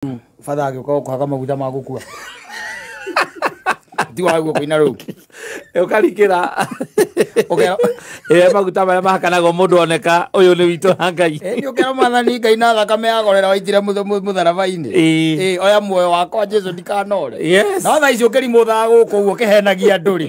Batha agĩũka gũkũhaka maguta ma gũkua. Ti wa guoko-inĩ rũu. Ũkarikĩra. Ũkera Ĩ maguta marĩa mahakanagwo mũndũ oneka ũyũ nĩ witũ na Ngai. Ĩ nĩ ũkera Mwathani Ngai na thakame ya gorera waitire mũtharaba-inĩ. Ĩĩ. Ĩ oya muoyo wakwa Jesũ ndikanore. Yes. No thaa ici ũkĩrimũthaga gũkũ ũguo ũkĩhenagia andũ rĩ.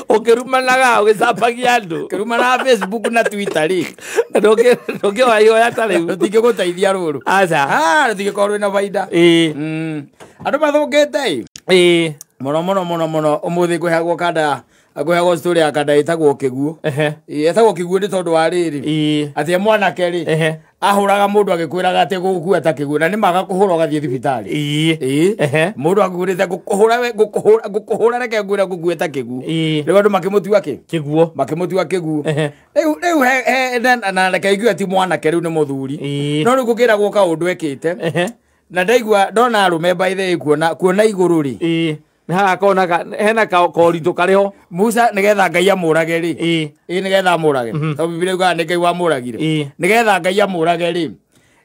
Ũkĩrumanaga ũgĩcambagia andũ. Ũkĩrumanaga Facebook na Twitter rĩ. Ndũngĩoya ihoya ta rĩu. Rũtingĩgũteithia rũrũ. Aca. Ah, rũtingĩkorwo rwĩna baida. Ĩĩ. Andũ mathũkĩte ĩ. Ĩĩ. Mũno mũno mũno mũno ũmũthĩ ngũheagwo kanda ngũheagwo story ya kanda ĩtagwo kĩguũ. Ehe. Ĩ ĩtagwo kĩguũ nĩ tondũ wa rĩrĩ. Ĩĩ. Atĩ mwanake rĩ. Ehe. Ahũraga mũndũ agĩkwĩraga atĩ gũgũkua ta kĩguũ na nĩ maga kũhũra ũgathiĩ thibitarĩ. Ĩĩ. Ĩĩ. Ehe. Mũndũ akũgũrĩte ngũkũhũra we ngũkũhũra ngũkũhũra reke ngwĩre ngũkue ta kĩguũ. Ĩĩ. Rĩu andũ makĩmũtua kĩ? Kĩguũ. Makĩmũtua kĩguũ. Ehe. Rĩu rĩu he he na reke igue ti mwanake rĩu nĩ mũthuri. Ĩĩ. No rĩu gũkĩragwo kaũndũ ekĩte. Ehe. Na ndaigua ndona arũme by the way kuona kuona igũrũ rĩ. Ĩĩ. Nĩ hagakorwo na hena koritũ karĩ ho. Musa nĩgetha Ngai amũrage rĩ. Ĩĩ. Ĩĩ nĩgetha amũrage. Tondũ Bibilia yugaga nĩ Ngai wamũragire. Ĩĩ. Nĩgetha Ngai amũrage rĩ.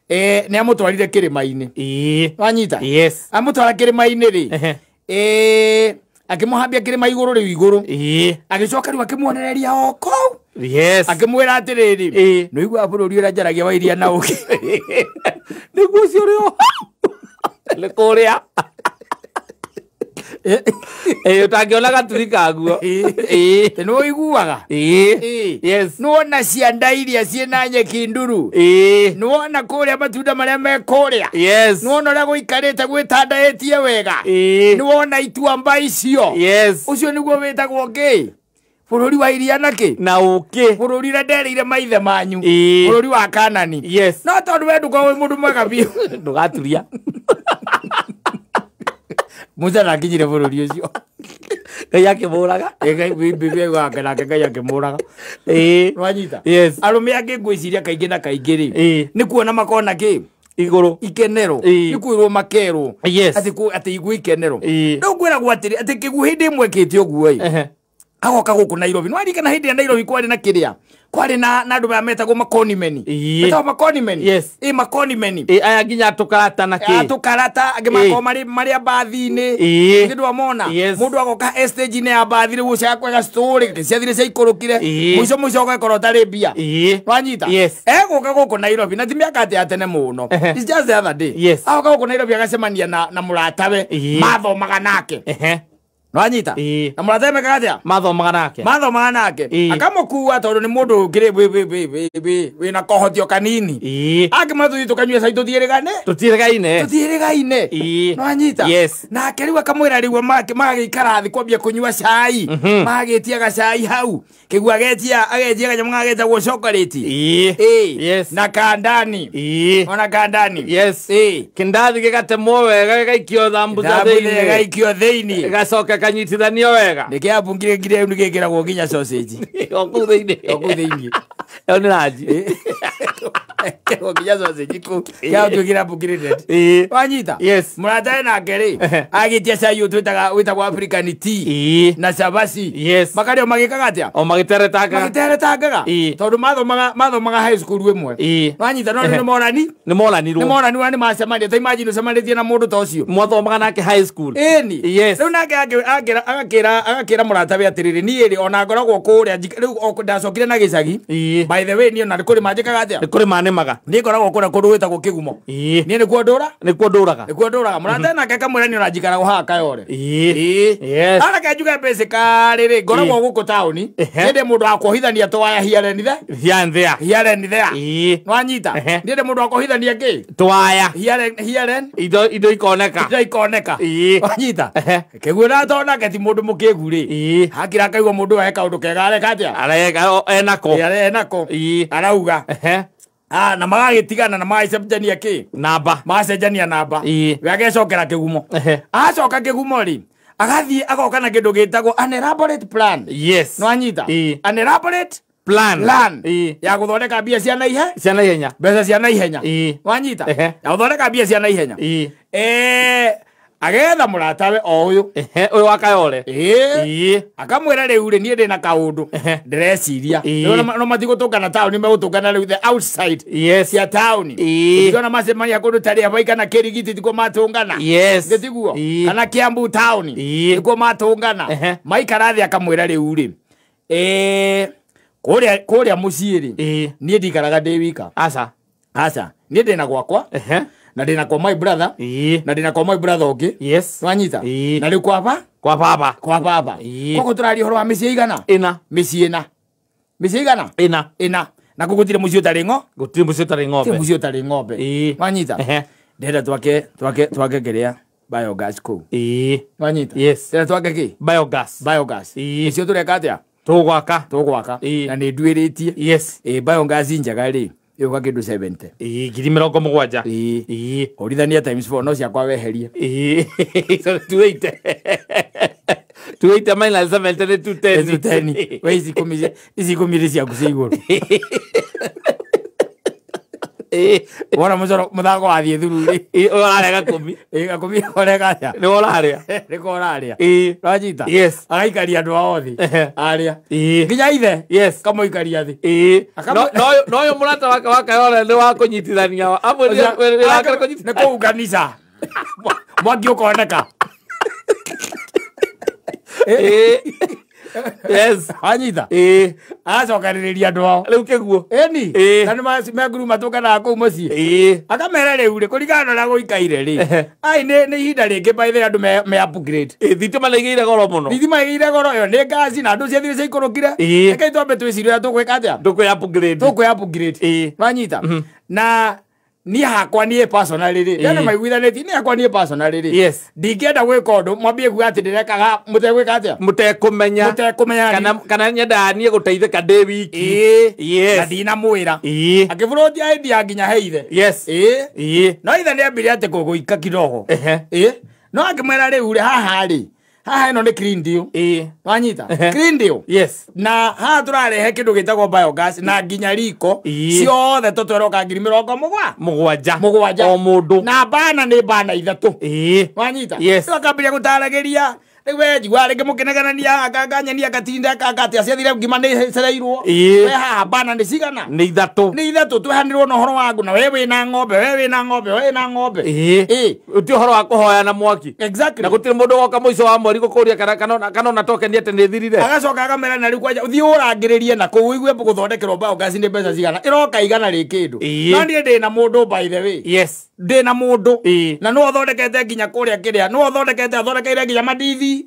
Ĩĩ nĩ amũtwarire kĩrĩma-inĩ. Ĩĩ. Wanyita? Yes. Amũtwara kĩrĩma-inĩ rĩ. Ehe. Ĩĩ akĩmũhambia kĩrĩma igũrũ rĩu igũrũ. Ĩĩ. Agĩcoka rĩu akĩmuonereria o kũu. Yes. Akĩmwĩra atĩrĩrĩ. Ĩĩ. Nĩ ũiguaga bũrũri ũrĩa njaragia wa iria na ũkĩ. Nĩguo ũcio ũrĩ ho. Nĩ kũrĩa. Ĩĩ ũtangĩona gaturi kaguo. Ĩĩ. Nĩ ũiguaga? Ĩĩ. Ĩĩ. Yes. Nĩwona cianda iria ciĩna nyeki nduru. Ĩĩ. Nĩwona kũrĩa matunda marĩa me kũrĩa. Yes. Nĩwona ũrĩa gũikarĩte gwĩtandaĩtie wega. Ĩĩ. Nĩwona ituamba icio. Yes. Ũcio nĩguo wĩtagwo kĩ? Bũrũri wa iria na kĩ? Na ũkĩ. Bũrũri ũrĩa nderĩire maithe manyu. Ĩĩ. Bũrũri wa Kanani. Yes. No tondũ we ndũkoragwo wĩ mũndũ mwega biũ. Ndũgaturia. Musa ndakinyire bũrũri ũcio. Ngai akĩmũraga. Ĩ Ngai Bibilia yugaga nake Ngai akĩmũraga. Ĩĩ. Nĩwanyita? Yes. Arũme angĩ ngwĩciria kaingĩ na kaingĩ rĩ. Ĩĩ. Nĩ kuona makona kĩ? Igũrũ. Ikenero. Ĩĩ. Nĩ kwĩrwo makerwo. Yes. Atĩ atĩ igũ ikenero. Ĩĩ. Rĩu ngwĩragwo atĩrĩ atĩ kĩguũ hĩndĩ ĩmwe kĩte ũguo ĩ. Ehe. Agoka gũkũ Nairobi. Nĩwaririkana hĩndĩ ya Nairobi kwarĩ na kĩrĩa? Kwarĩ na andũ maya metagwo makonimeni. Ĩĩ. Metagwo makonimeni? Yes. Ĩ makonimeni. Ĩ aya nginya tũkarata na kĩ? Tũkarata angĩ makoragwo marĩ marĩ a mbathi-inĩ. Ĩĩ. Nĩ ndwamona? Yes. Mũndũ agoka stage-inĩ ya mbathi rĩu ũcio akwega story ciathire ciaikũrũkire. Ĩĩ. Mũico mũico ũgekora ũtarĩ mbia. Ĩĩ. Wanyita? Yes. Egũka gũkũ Nairobi na ti mĩaka atĩ ya tene mũno. Ehe. It's just the other day. Yes. Agoka gũkũ Nairobi agacemania na mũratawe Ĩĩ. mathomaga nake. Ehe. Nwanyita? Ĩĩ. Na mũratawe mekaga atĩa? Mathomaga nake. Mathomaga nake. Ĩĩ. Akamũkua tondũ nĩ mũndũ ũkĩrĩ wĩna kohotio kanini. Ĩĩ. Akĩmwĩra tũthiĩ tũkanyue cai tũthiĩrĩgane. Tũtiĩrĩgaine. Tũthiĩrĩgaine. Ĩĩ. Nwanyita? Yes. Nake rĩu akamwĩra rĩu magagĩikara thĩ kwambia kũnyua cai. Magagĩtia gacai hau. Kĩguũ agetia agetia kanyamũ gagetagwo chocolate. Ĩĩ. Ĩĩ. Yes. Na kandani. Ĩĩ. Ona kandani. Yes. Ĩĩ. Kĩndathi gĩgatemwo wega gĩgaikio thambuca Thambuca thĩinĩ. gĩgaikio thĩinĩ. Gĩgacoka kanyitithanio wega. Nĩ kĩambungire nginya rĩu nĩgĩkĩragwo nginya sausage. O kũu thĩinĩ. O kũu thĩinĩ. Ĩyo nĩ ranji. Kĩragwo nginya sausage kũu. Kĩatuĩkire upgraded. Ĩĩ. Wanyita? Yes. Mũratawe nake rĩ, Ehe. agĩtia cai ũyũ twĩtaga wĩtagwo African tea. Ĩĩ. Na cabaci. Yes. Makarĩo magĩkaga atĩa? O magĩteretangaga. Magĩteretangaga. Ĩĩ. Tondũ mathomaga high school ĩmwe. Ĩĩ. Wanyita no Ehe. nĩ morani? Nĩ moranirwo. Nĩ moranirwo nĩ macemania. Ta imagine ũcemanĩtie na mũndũ ta ũcio. Mwathomaga nake high school. Ĩni. Yes. Rĩu nake agakĩra mũratawe atĩrĩrĩ niĩ rĩ ona ngoragwo kũrĩa rĩu ndacokire na gĩcagi. Ĩĩ. By the way niĩ ona nĩ kũrĩma njĩkaga atĩa? Nĩ kũrĩma nĩmaga. Niĩ ngoragwo kũrĩa kũndũ gwĩtagwo Kĩgumo. Ĩĩ. Niĩ nĩkuo ndũra? Nĩkuo ndũraga. Nĩkuo ndũraga. Mũrata nake akamwĩra niĩ ona njikaragwo haha Kayore. Ĩĩ. Ĩĩ. Yes. Areke njuge basically rĩ ngoragwo gũkũ taũni. Ehe. Niĩ ndĩ mũndũ wa kuohithania twaya here and there. Here and there. Here and there. Ĩĩ. Nĩwanyita? Ehe. Niĩ ndĩ mũndũ wa kuohithania kĩ? Twaya. Here and Indo ikoneka. indo ikoneka. Ĩĩ. Wanyita? Ehe. Kĩguũ na tondũ nake ti mũndũ mũkĩgu rĩ. Ĩĩ. Hakira akaigua mũndũ ũyũ he kaũndũ kega areka atĩa? Areka enako. Ĩ, enako. Ĩĩ. Arauga. Ehe. Ah, na magagĩtigana na magacenjania kĩ? Namba. Magacenjania namba. Ĩĩ. We agecokera kĩgumo. Ehe. Acoka kĩgumo rĩ, agathiĩ agoka na kĩndũ gĩtagwo an elaborate plan. Yes. Nĩwanyita? Ĩĩ. An elaborate Plan. plan Ĩĩ. ya gũthondeka mbia cia naihenya. Cia naihenya. Mbeca cia naihenya. Ĩĩ. Wanyita? Ehe. Ya gũthondeka mbia cia naihenya. Ĩĩ. Agetha mũratawe o ũyũ. Ũyũ wa Kayole. Ĩĩ. Akamwĩra rĩu rĩ niĩ ndĩna kaũndũ ndĩreciria. No matigũtũngana taũni megũtũngana rĩu the outside. Yes. Cia taũni. Ũngĩona macemania kũndũ ta rĩa kana Kĩrigiti tikuo matũngana. Yes. Gĩtiguo. Kana Kiambu taũni. Nĩkuo matũngana. Maikara thĩ akamwĩra rĩu rĩ. Kũrĩa mũciĩ rĩ. Niĩ ndikaraga ndĩ wika. Aca. Aca. Niĩ ndĩna gwakwa. Na ndĩna kwa my brother. Na ndĩna kwa my brother ũngĩ. Yes. Wanyita. Na rĩu kwa ba? Kwa baba. Kwa baba. Koguo tũraria ũhoro wa mĩciĩ igana? Ĩna. Mĩciĩ ĩna. Mĩciĩ igana? Ĩna. Ĩna. Na kũu gũtirĩ mũciĩ ũtarĩ ng'o? Gũtirĩ mũciĩ ũtarĩ ng'ombe. Gũtirĩ mũciĩ ũtarĩ ng'ombe. Wanyita. Ndĩrenda twake kĩrĩa biogas kũu. Wanyita. Yes. Ndĩrenda twake kĩ? Biogas. Biogas. Icio tũreka atĩa? Tũgwaka. Tũgwaka. Na nĩ nduĩrĩtie. Yes. Biogas njega rĩ. Yoka kĩndũ 70. 70,000. Ũrithania times 4 no ciakwa weherie. So 280. 280 minus 70 nĩ 210. 210. We ici ikũmi ici ciaku cia igũrũ. Wona mũcoro mũthako wathiĩ thuru rĩ. Ũrarĩa gakũmi. Gakũmi ũreka atĩa? Nĩwe ũrarĩa. Nĩko ũrarĩa. Wanyita? Yes. Agaikaria andũ ao thĩ. Arĩa. Nginya ithe. Yes. Kamũikaria thĩ. No ũyũ mũrata wake wa Kayole nĩ wa kũnyitithania. Nĩ kũunganisha. Mwaki ũkoneka. Yes. Wanyita? Agacokanĩrĩria andũ ao. Rĩu kĩguo. Ĩni. Na nĩ menguru matũnganaga kũu mũciĩ. Akamera rĩu rĩ kũringana na ũrĩa gũikaire rĩ. Ai nĩ ihinda rĩngĩ by the way andũ me upgrade. Thitima nĩ ĩgĩire goro mũno. Thitima ĩgĩire goro ĩyo nĩ ngaci na andũ ciathire ciaikũrũkire. Rekei twambe twĩcirie ũrĩa tũgwĩka atĩa? Tũkwĩ upgrade. Tũkwĩ upgrade. Wanyita? Na niĩ hakwa niĩ personally rĩ. Andũ maiguithanĩtie niĩ hakwa niĩ personally rĩ. Yes. Ndingĩenda gwĩka ũndũ mwambie kuga atĩ ndĩrekaga mũtegwĩka atĩa? Mũtekũmenya. Mũtekũmenya. Kana nyendaga niĩ gũteithĩka ndĩ wiki. Yes. Na ndinamwĩra. Akĩbũrũtia idea nginya he ithe. Yes. No ithe nĩambire atĩ kũgũika kidogo. No akĩmwĩra rĩu rĩ haha rĩ. Haha ĩno nĩ clean deal. Wanyita? Clean deal. Yes. Na haha tũrarehe kĩndũ gĩtagwo biogas na nginya riko ciothe tũtweroka 70,000. Mũgwanja. O mũndũ. Na bana nĩ bana 3. Wanyita? Yes. Rĩu akambĩrĩria gũtaragĩria. Rĩu we njigua rĩngĩ mũkĩnegenania akanganyania gatinda akanga ciathire ngima nĩ cereirwo. We haha bana nĩ cigana? Nĩ 3. Nĩ 3 twehanĩrwo na ũhoro wa ngũ na we wĩna ng'ombe, we wĩna ng'ombe, we wĩna ng'ombe. Ti ũhoro wa kũhoya na mwaki. Exactly. Na gũtirĩ mũndũ woka mũico wa mweri gũkũria kana ona token atĩ nĩ thirire. Agacoka akamera na rĩu kwanja ũthiĩ ũrangĩrĩrie na kũu ũigue gũthondekerwo biogas nĩ mbeca cigana. Ĩroka igana rĩ kĩndũ. No niĩ ndĩna mũndũ by the way. Yes. Ndĩna mũndũ. Na nĩwe ũthondekete nginya kũrĩa kĩrĩa. Nĩwe ũthondekete athondekeire nginya mandithi.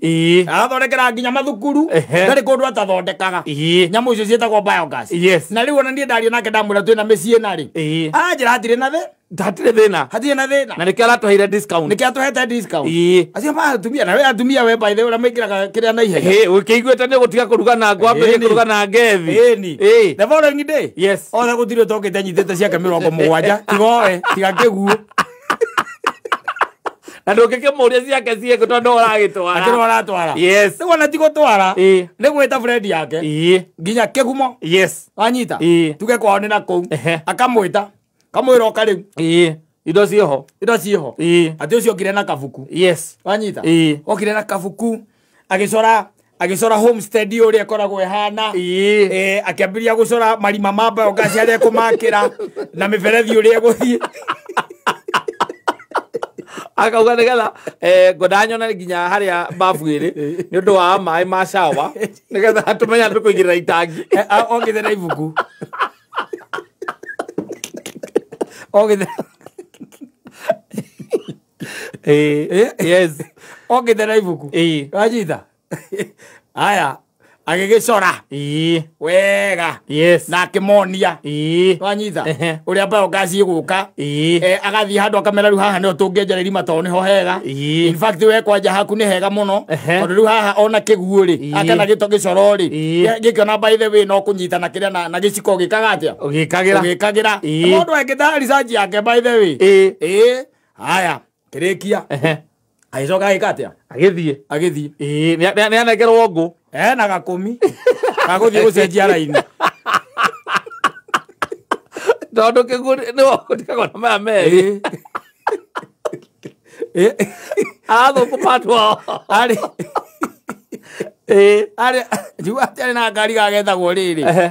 Arathondekera nginya mathukuru. Ndarĩ kũndũ atathondekaga. Nyamũ icio ciĩtagwo biogas. Yes. Na rĩu ona niĩ ndaria nake ndamwĩra twĩna mĩciĩ ĩna rĩ. Anjĩra hatirĩ na thĩ. Hatirĩ thĩna. Hatirĩ na thĩna. Na nĩkĩo aratũheire discount. Nĩkĩo atũhete discount. Acio ma atumia na we atumia we by the way ũrĩa maingĩraga kĩrĩa na ihenya. Ũkĩiguĩte nĩ gũtiga kũruga na ngũ ambĩrĩrie kũruga na ngethi. The following day. Yes. Othe gũtirĩ ũtokĩte nyitĩte ciake 70. Tiga oe, tiga kĩguũ. Na ndũngĩkĩmũria ciake ciĩkũ tondũ ũragĩtwara. Atĩ nĩwe ũratwara. Yes. Rĩu ona ti gũtwara. Nĩ gwĩta friend yake. Nginya kĩgumo. Yes. Wanyita? Tuge kwao nĩ na kũu. Akamwĩta. Kamwĩra oka rĩu. Indo ciĩho. Indo ciĩho. Atĩ ũcio okire na kabuku. Yes. Wanyita? Okire na kabuku. Agĩcora homestead ũrĩa ĩkoragwo ĩhana. Akĩambĩrĩria gũcora marima ma biogas arĩa ekũmakĩra na mĩberethi ũrĩa ĩgũthiĩ. Akauga nĩgetha ngwendaga nyone nginya harĩa babu ĩrĩ nĩ ũndũ wa maĩ ma shower nĩgetha tũmenye tũkũigĩrĩra itangi. Okĩte na ibuku. Okĩte. Yes. Okĩte na ibuku. Wanyita? Aya agĩgĩcora. Wega. Yes. Na akĩmonia. Wanyita? Ũrĩa biogas ĩgũka. Agathiĩ handũ akamera rĩu haha nĩho tũngĩenjera irima tondũ nĩho hega. In fact we kwanja haku nĩ hega mũno. Tondũ rĩu haha ona kĩguũ rĩ, akana gĩto gĩcoro rĩ, gĩkĩona by the way no kũnyitana kĩrĩa na gĩciko gĩkaga atĩa? Ũgĩkagĩra. Ũgĩkagĩra. Mũndũ ekĩte research yake by the way. Haya, kĩrĩkia. Agĩcoka agĩka atĩa? Agĩthiĩ. Agĩthiĩ. Nĩ anengerwo ngũ. Ena gakũmi. Gagũthiĩ gũcenjia raini. Tondũ kĩguũ nĩ gũtigagwo na maya merĩ. Arathũkũma andũ ao. Arĩ Ĩĩ. arĩ njigua atĩ arĩ na ngari gagetagwo rĩrĩ.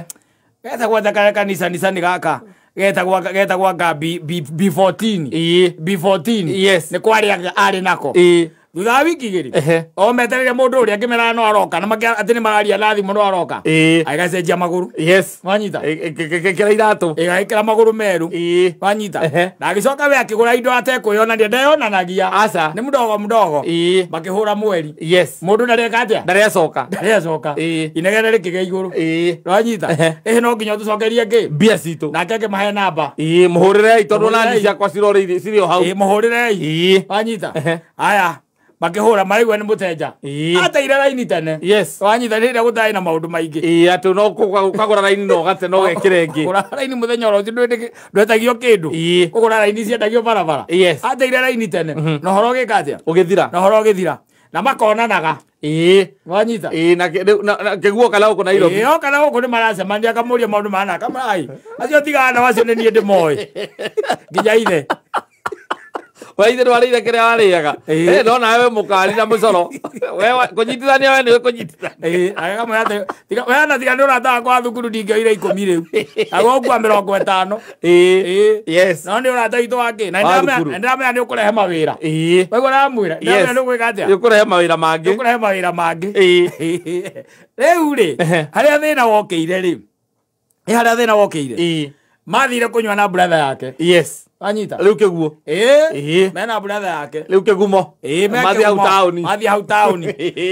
Getagwo ta karĩa kanisa Nissan gaka. Getagwo anga B14. Ĩĩ. B14. Yes. Nĩ kwarĩ arĩ nako. Ĩĩ. Thutha wa wiki igĩrĩ. Ehe. O metereire mũndũ ũrĩa angĩmera no aroka na makĩra atĩ nĩ mararia na thimũ no aroka. Ĩĩ. Agĩgacenjia magũrũ. Yes. Wanyita. Ĩkĩra iratũ. Ĩgagĩkĩra magũrũ merũ. Ĩĩ. Wanyita. Ehe. Na agĩcoka we akĩgũra indo atekwĩyonania ndeyonanagia. Aca. Nĩ mdogo mdogo. Ĩĩ. Makĩhũra mweri. Yes. Mũndũ ndareka atĩa? Ndarĩ acoka. Ndarĩ acoka. Ĩĩ. Inegene rĩkĩgĩa igũrũ. Ĩĩ. Wanyita. Ehe. Ĩhĩ no nginya ũtũcokerie kĩ? Mbia citũ. Nake akĩmahe namba. Ĩĩ, mũhũrĩrei tondũ Mũhũrĩrei. nani ciakwa cirorĩire cirĩ o hau. Ĩĩ mũhũrĩrei. Ĩĩ. Wanyita. Ehe. Aya. Makĩhũra maraigua nĩ mũtenja. Ĩĩ. Ateire raini tene. Yes. Wanyita rĩrĩa gũtarĩ na maũndũ maingĩ. Ĩĩ, atĩ no ũkagũra raini na ũgate na ũgekĩra ĩngĩ. Kũgũra raini mũthenya oro ũcio ndwetagio kĩndũ. Ĩĩ. Kũgũra raini ciendagio barabara. Yes. Ateire raini tene. Na ũhoro ũgĩka atĩa? Ũgĩthira. Na ũhoro ũgĩthira. Na makonanaga. Ĩĩ. Wanyita. Ĩĩ, na na kĩguo kana gũkũ Nairobi. Ĩĩ, oka na gũkũ nĩ maracemania akamũria maũndũ mahana akamwĩra, "Ai, acio tigana nao acio nĩ niĩ ndĩmoĩ." Nginya ithe. We ithe ndwarĩire kĩrĩa warĩaga. Ĩĩ. Ĩĩ, no nawe wĩ mũkari na mũcoro. We kũnyitithania we nĩwe kũnyitithania. Ĩĩ, akamwĩra atĩ, "Tiga we na tiga nĩ ũrata wakwa wa thukuru ndingĩoire 10 rĩu. Naguo ũkua 50." Ĩĩ. Ĩĩ. Yes. No nĩ ũrata witũ wa kĩ? Na Wa nĩndĩramenya thukuru. nĩndĩramenya nĩ ũkũrehe mawĩra. Ĩĩ. Waigua ũramwĩra? Yes. Nĩndĩramenya nĩ ũgwĩka atĩa? Nĩ ũkũrehe mawĩra mangĩ. Nĩ ũkũrehe mawĩra mangĩ. Ĩĩ. Rĩu rĩ, Ehe. harĩa thĩna wokĩire rĩ, nĩ harĩa thĩna wokĩire. Ĩĩ. Mathire kũnyua na brother yake. Yes. Wanyita? Rĩu kĩguo. Ĩĩ. Ĩĩ. Mena brother yake. Rĩu kĩgumo. Ĩĩ, me Mathiĩ hau kĩgumo. taũni. Mathiĩ hau taũni.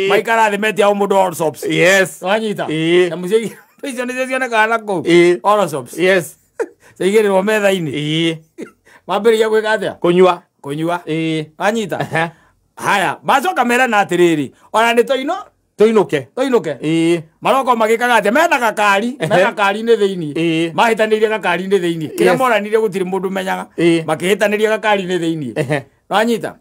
Maikara thĩ metia o mũndũ Allsops. Yes. Wanyita? Ĩĩ. Na mũciĩ icio nĩcio cionekaga na kũu. Ĩĩ. Allsops. Yes. Ciaigĩrĩrwo metha-inĩ. Ĩĩ. Mambĩrĩria gwĩka atĩa? Kũnyua. Kũnyua. Ĩĩ. Wanyita? Ehe. Haya, macoka merana atĩrĩrĩ, ona nĩ tũino Tũinũke. tũinũke. Ĩĩ. Maroko magĩkaga atĩa? Mena gakari, mena gakari-inĩ thĩinĩ. Ĩĩ. Mahĩtanĩirie gakari-inĩ thĩinĩ. Kĩrĩa Yes. moranire gũtirĩ mũndũ ũmenyaga. Ĩĩ. Makĩhĩtanĩria gakari-inĩ thĩinĩ. Ehe. Wanyita?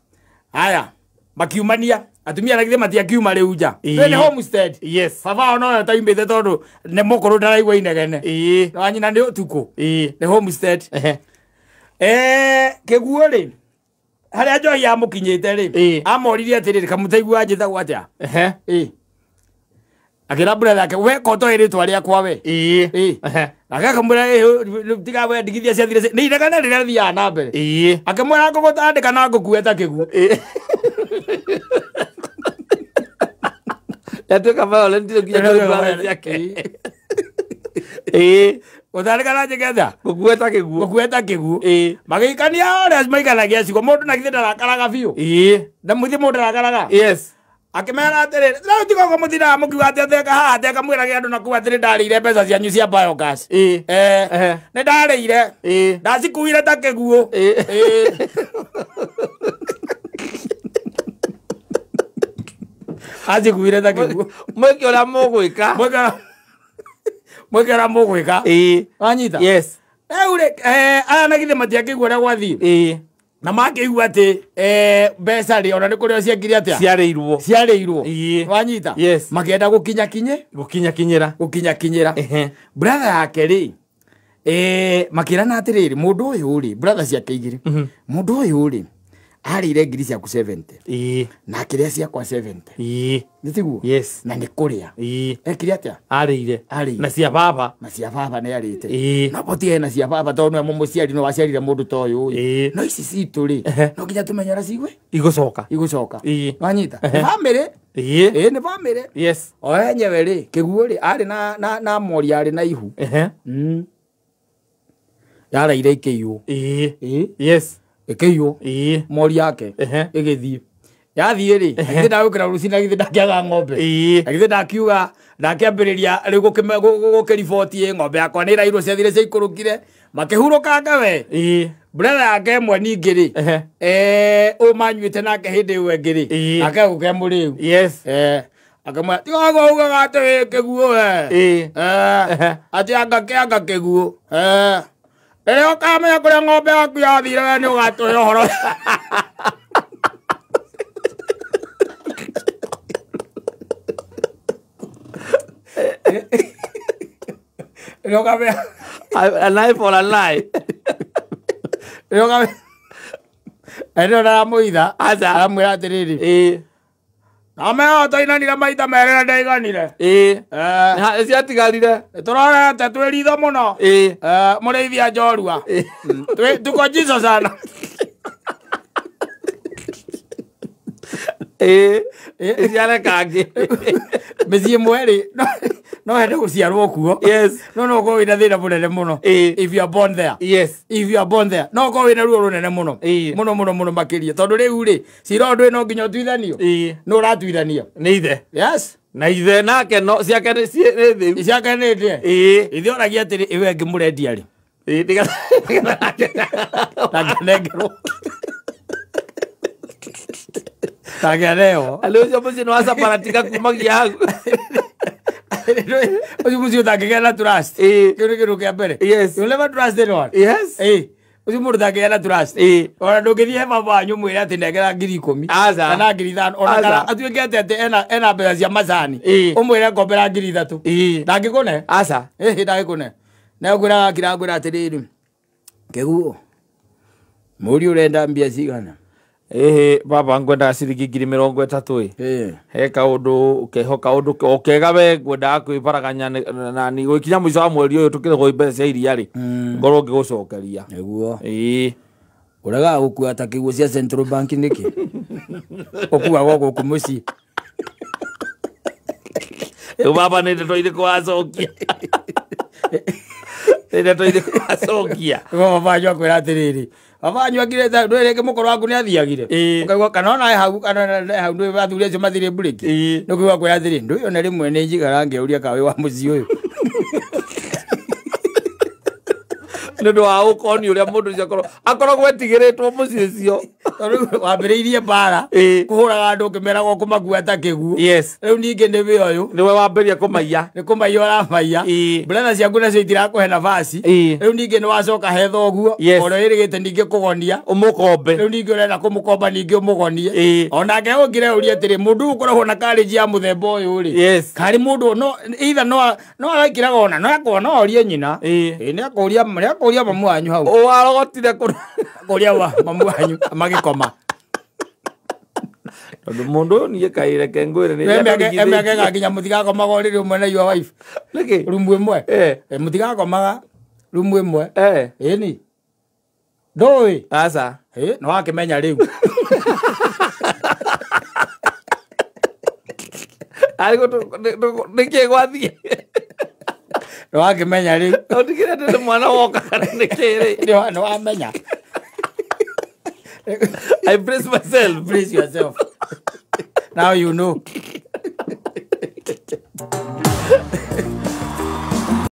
Haya, makiumania. Atumia na githĩ matiakiuma rĩu nja. Ĩĩ. Nĩ homestead. Yes. Baba wao nowe ũtaumĩte tondũ nĩ mũkũrũ ndaraigua inegene. Ĩĩ. Wanyina nĩ ũtukũ. Ĩĩ. Nĩ homestead. Ehe. Kĩguo rĩ, harĩa njohi yamũkinyĩte rĩ, Ĩĩ. amoririe atĩrĩrĩ, kamũtaigua njĩtagwo atĩa? Ehe. Ĩĩ. Akĩra brother yake, we ko ũtoĩ rĩtwa rĩakwa we. Ĩĩ. Ĩĩ. Ehe. Nake akamwĩra, "Ĩĩ, tiga we ndigithia ciathire nĩ inegene rĩrĩa rĩthiaga na mbere." Ĩĩ. Akĩmwĩra ngũgũtandĩka na ngũkue ta kĩguo. Ĩĩ. Yatuĩka violent nginya kũrĩ brother ciake. Ĩĩ. Gũtandĩka na njĩke atĩa? Gũkue ta kĩguo. Gũkue ta kĩguo. Ĩĩ. Magĩikania ũrĩa maikanagia ciugo, mũndũ na githĩ ndarakaraga biũ. Ĩĩ. Na mũthĩ mũndũ ndarakaraga. Yes. Akĩmera atĩrĩrĩ, rĩu tiga ũguo mũtindaga mũkiuga atĩ ateka haha ateka mwĩrage andũ na kũu atĩ nĩndarĩire mbeca cianyu cia biogas. Ĩĩ. Ehe. Nĩndarĩire. Ĩĩ. Ndacikuire ta kĩguũ. Ĩĩ. Ĩĩ. Acikuire ta kĩguũ. Mwĩke ũrĩa mũgwĩka. Mwĩke ũrĩa mũgwĩka. Ĩĩ. Wanyita? Yes. Rĩu rĩ, aya na githĩ matiakĩigua ũrĩa gwathiĩ. Ĩĩ. Na makĩigua atĩ mbeca rĩ, ona nĩ kũrĩ o ciekire atĩa? Ciarĩirwo. Ciarĩirwo. Ĩĩ. Wanyita? Yes. Makĩenda gũkinya kinye? Gũkinyakinyĩra. Gũkinyakinyĩra. Ehe. Brother yake rĩ, makĩrana atĩrĩrĩ, mũndũ ũyũ rĩ, brother ciake igĩrĩ, mũndũ ũyũ rĩ, arĩire ngiri ciaku 70. Ĩĩ. Na akĩrĩa ciakwa 70. Ĩĩ. Nĩ tiguo? Yes. Na nĩ kũrĩa. Ĩĩ. Ekire atĩa? Arĩire. Arĩire. Na cia baba. Na cia baba nĩ arĩte. Ĩĩ. No botige na cia baba tondũ nĩwe mũmũciari no waciarire mũndũ ta ũyũ ĩ. Ĩĩ. No ici citũ rĩ, Ehe. no nginya tũmenye ũrĩa cigwe Igũcoka. igũcoka. Ĩĩ. Wanyita? Nĩ bamĩrĩ. Ĩĩ. Ĩĩ nĩ bamĩrĩ. Yes. O enyewe rĩ, kĩguo rĩ, arĩ na mori arĩ na ihu. Ehe. Yaraire ĩkĩiywo. Ĩĩ. Ĩĩ. Yes. Ĩkĩiywo. Ĩĩ. Mori yake Ehe. ĩgĩthiĩ. Yathiĩ rĩ, githĩ ndagũkĩra rũcinĩ na githĩ ndakĩaga ng'ombe. Ĩĩ. Na githĩ ndakiuga ndakĩambĩrĩria rĩu gũkĩriboti ng'ombe yakwa nĩ ĩrairwo ciathire ciaikũrũkire. Makĩhurũkanga we. Ĩĩ. Brother yake ĩmwe ningĩ rĩ, Ehe. ũyũ manyuĩte nake hĩndĩ ĩyo ĩngĩ rĩ, Ĩĩ. nake agũke mũrĩu. Yes. Akamwĩra tiga ũguo ugaga atĩ wĩ kĩguũ we. Ĩĩ. Ehe. Atĩ anga kĩanga kĩguũ. Rĩrĩa ũkamenya kũrĩa ng'ombe yaku yathire we nĩ ũgatũhe ũhoro. Rĩrĩa ũkamenya An eye for an eye. rĩrĩa ũkamenya Eno ndaramũitha. Aca. Aramwĩra atĩrĩrĩ. Ĩĩ. Nameo twainanire maita merĩ na ndaiganire. Ĩĩ. Ciatigarire. Nĩtũrorete twĩ ritho mũno. Ĩĩ. Mũrĩithia njorua. Tuko jicho sana. Ĩĩ. Iciare kangĩ. Mĩciĩ ĩmwe rĩ, no hende gũciarwo kuo. Yes. No no ũkorwo wĩna thĩna mũnene mũno. Ĩĩ. If you are born there. Yes. If you are born there. No ũkorwo wĩna ruo rũnene mũno. Ĩĩ. Mũno mũno mũno makĩria. Tondũ rĩu rĩ, cira ũyũ ndũĩ no nginya ũtuithanio. Ĩĩ. Nũ ũratuithania? Nĩ ithe. Yes. Na ithe nake no ciake nĩ thĩu. Ciake nĩ ndĩe. Ĩĩ. Ithe oragia atĩrĩ, ĩwe ngĩmũrendia rĩ? Ĩĩ, nĩgetha Ndangĩnengerwo. Ndangĩaneo. Arĩ ũcio mũciĩ nĩ wacaparatika kumagia hau. Ũcio mũciĩ ũtangĩgĩa na trust. Ĩĩ. Kĩu nĩ kĩndũ kĩa mbere. Yes. You never trust anyone. Yes. Ĩĩ. Ũcio mũndũ ũtangĩgĩa na trust. Ĩĩ. Ona ndũngĩthiĩ he baba wanyu ũmwĩre atĩ nengera 10,000. Aca. Kana 5,000. Ona Aca. kana atuĩke atĩ ena mbeca cia macani. Ĩĩ. Ũmwĩre ngombera 3,000. Ĩĩ. Ndangĩkũne. Aca. Ĩĩ ndangĩkũne. Na ũkwĩra akira ngwĩra atĩrĩrĩ. Kĩguo. Mũriũ ũrenda mbia cigana? Ĩhĩ baba ngwendaga ciringi 30,000 ĩ. Ĩĩ. He kaũndũ keho kaũndũ o kega we ngwendaga kwĩbaraganya na nĩ gũkinya mũico wa mweri ũyũ tũkĩrĩhwo mbeca cia iria rĩ ngorwo ngĩgũcokeria. Nĩguo. Ĩĩ. Ũregaga gũkua ta kĩguo cia Central Bank nĩkĩ? Ũkuagwo gũkũ mũciĩ. Rĩu baba nĩ ndeto irĩkũ wacokia? Nĩ ndeto irĩkũ wacokia? Baba wanyu akwĩra atĩrĩrĩ, baba wanyu akirĩte ndũĩ rĩngĩ mũkũrũ waku nĩathiagire. Ĩĩ. Ũkaigua kana ona he hau kana ona he hau ndũĩ athuri acio mathire mburĩki. Ĩĩ. Nĩ ũkaigua akwĩra atĩrĩrĩ, ndũĩ ona rĩmwe nĩ njigara ngĩũria kana wĩ wa mũciĩ ũyũ. Nĩ ũndũ wa ũkoni ũrĩa mũndũ ũcio akoragwo etigĩrĩtwo mũciĩ ũcio. Tondũ wambĩrĩirie mbara Ĩĩ. kũhũraga andũ ũkĩmeraga ũkũmakua ta kĩguũ. Yes. Rĩu ningĩ nĩ wĩ ũyũ. Nĩwe wambĩrĩria kũmaiya. Nĩ kũmaiya ũramaiya. Ĩĩ. Brother ciaku nacio itirakũhe nafasi. Ĩĩ. Rĩu ningĩ nĩ wacoka he thoguo. Yes. Ũrĩa wĩrĩgĩte ningĩ kũgonia. Ũmũkombe. Rĩu ningĩ ũrenda kũmũkomba ningĩ ũmũgonie. Ĩĩ. Onake ũngire ũrie atĩrĩ, mũndũ ũyũ ũkoragwo na courage ya mũthemba ũyũ rĩ. Yes. Karĩ mũndũ no either no araikiraga ona no akorwo no orie nyina. Ĩĩ. Ĩĩ nĩ akũria mamu wanyu hau. Ũwarogotire kũ? Akũria mamu wanyu magĩkoma. Tondũ mũndũ ũyũ niĩ kaĩ reke ngwĩre nĩ Emĩaka nginya mũtigakomaga ũrĩrĩ ũmwe na your wife. Nĩkĩ? Rumu ĩmwe. Mũtigakomaga rumu ĩmwe. Ĩni. Ndũĩ? Aca. Ĩ, nĩ wakĩmenya rĩu. Arĩ nĩkĩ gwathiĩ? Nĩ wakĩmenya rĩu. Ũndigĩre atĩ nĩ mwana woka kana nĩkĩ rĩ? Nĩ wamenya. I brace myself. Brace yourself. Now you know.